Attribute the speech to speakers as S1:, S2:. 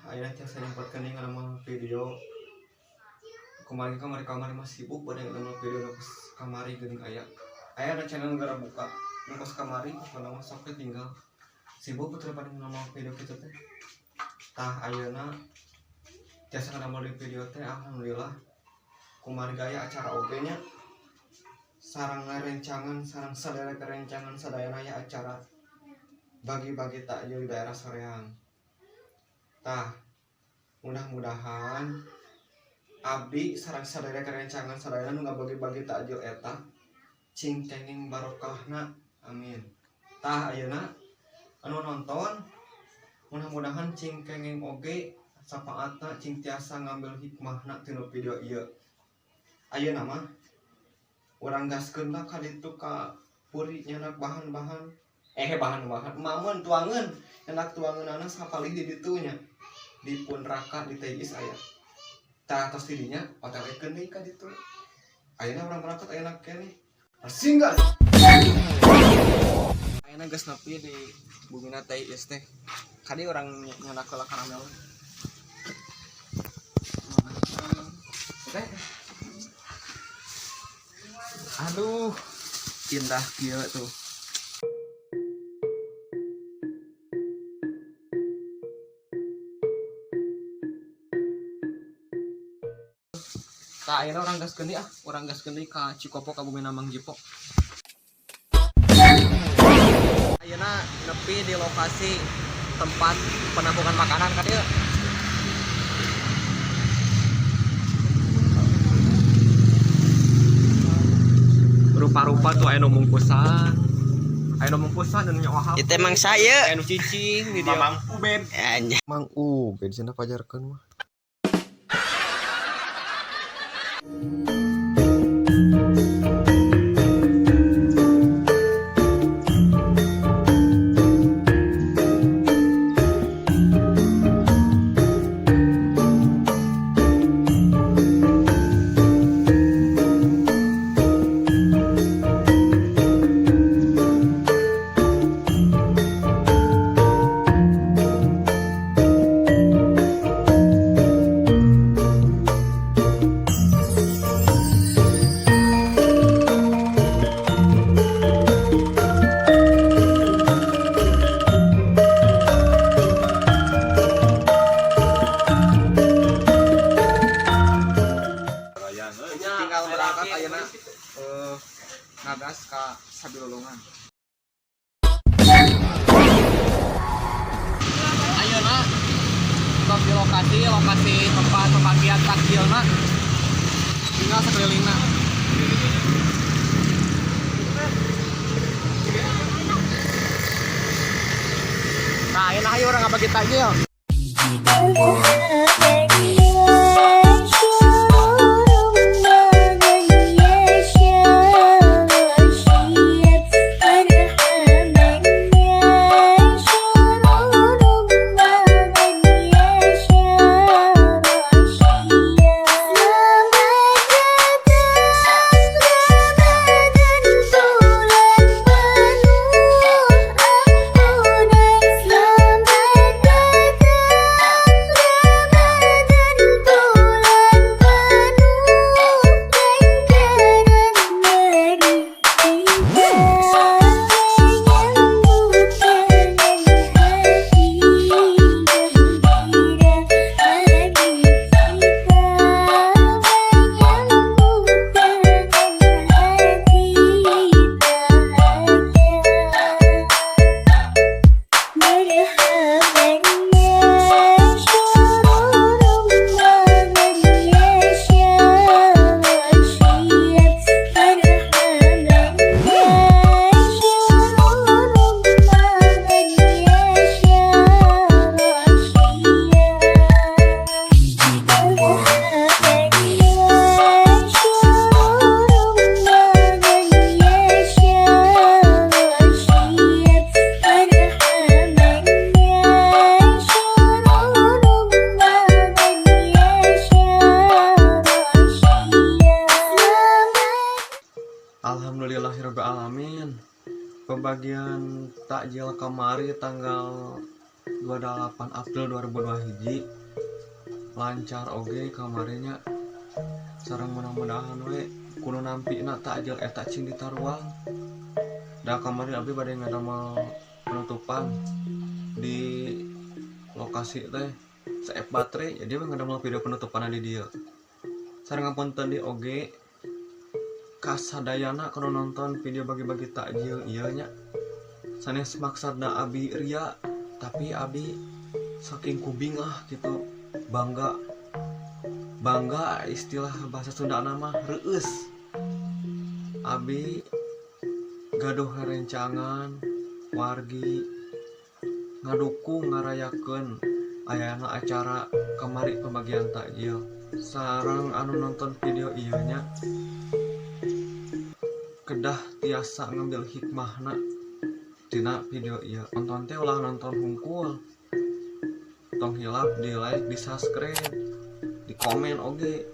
S1: Ayeuna tiasa nyempatkeun deui ngadamel video. Kemarin kamari-kamari mah sibuk pada ngadamel video nu kos kamari geuning aya. Aya ada channel gara buka nu kos kamari pokona mah sok we tinggal. Sibuk betul pada ngadamel video kitu teh. Tah ayeuna tiasa ngadamel deui video teh alhamdulillah. Kumargi aya acara oge nya. Sareng rencangan, sareng sadaya kerencangan sadayana aya acara bagi-bagi takjil di daerah Soreang. Tah, mudah-mudahan abdi sareng sadaya kerencangan sadayana nu ngabagi-bagi takjil eta cing kenging barokahna, amin. Tah ayeuna anu nonton mudah-mudahan cing kenging oge sapaatna cing tiasa ngambil hikmahna tina video ieu. Ayeuna mah urang gaskeun lah ka ditu ka puri nyenak bahan-bahan. Bahan-bahan mamun tuangeun nyenak tuangeunana sapalih di ditu nya. Di pun raka di TIS aya. Tah tos di dinya otewekeun deui ka ditu. Ayeuna urang berangkat ayeuna keneh. Singgal. Ayeuna geus nepi di bumina TIS teh. Kadi urang nyenak heula karamel. Teh. Aduh, indah kieu tuh. Tah ayeuna urang gaskeun deui ah, urang gaskeun deui ka Cikopo ka bumina Mang Jipo. Ayeuna nepi di lokasi tempat penampungan makanan ka dieu. Rupa-rupa tuh aya nu mungkusan. Aya nu mungkusan dan nyoha.
S2: Itu emang saya.
S1: Aya nu cicing di dieu.
S3: Mamang Ubed.
S2: Anjay.
S1: Mang Ubed cenah pajarkeun mah. Tinggal berangkat ayeuna ngagas ka Sabilulungan. Ayeuna stop di lokasi tempat pembagian takjilna. Tinggal sakelilingna. Nah, ayeuna hayu urang ngabagi takjil. Alhamdulillahirabbil alamin. Pembagian takjil kamari tanggal 28 April 2021 lancar oge kamarinya. Sareng mudah-mudahan we kudu nampina takjil eta cing ditaruang. Da kamari abdi bade ngadamel penutupan di lokasi teh seep baterai, jadi we ngadamel video penutupan di dieu. Sareng ngapunten di oge kasadayana kudu nonton video bagi-bagi takjil ieu nya. Sanes maksudna abi ria, tapi abi saking kubingah gitu, bangga bangga, istilah bahasa Sunda nama reueus. Abi gaduh rerencangan wargi ngadukung ngarayakeun ayana acara kamari pembagian takjil. Sareng anu nonton video ieu nya, kedah tiasa ngambil hikmahna tina video ieu. Nonton teh ulah nonton hungkul, tong hilap di like, di subscribe, di komen oge.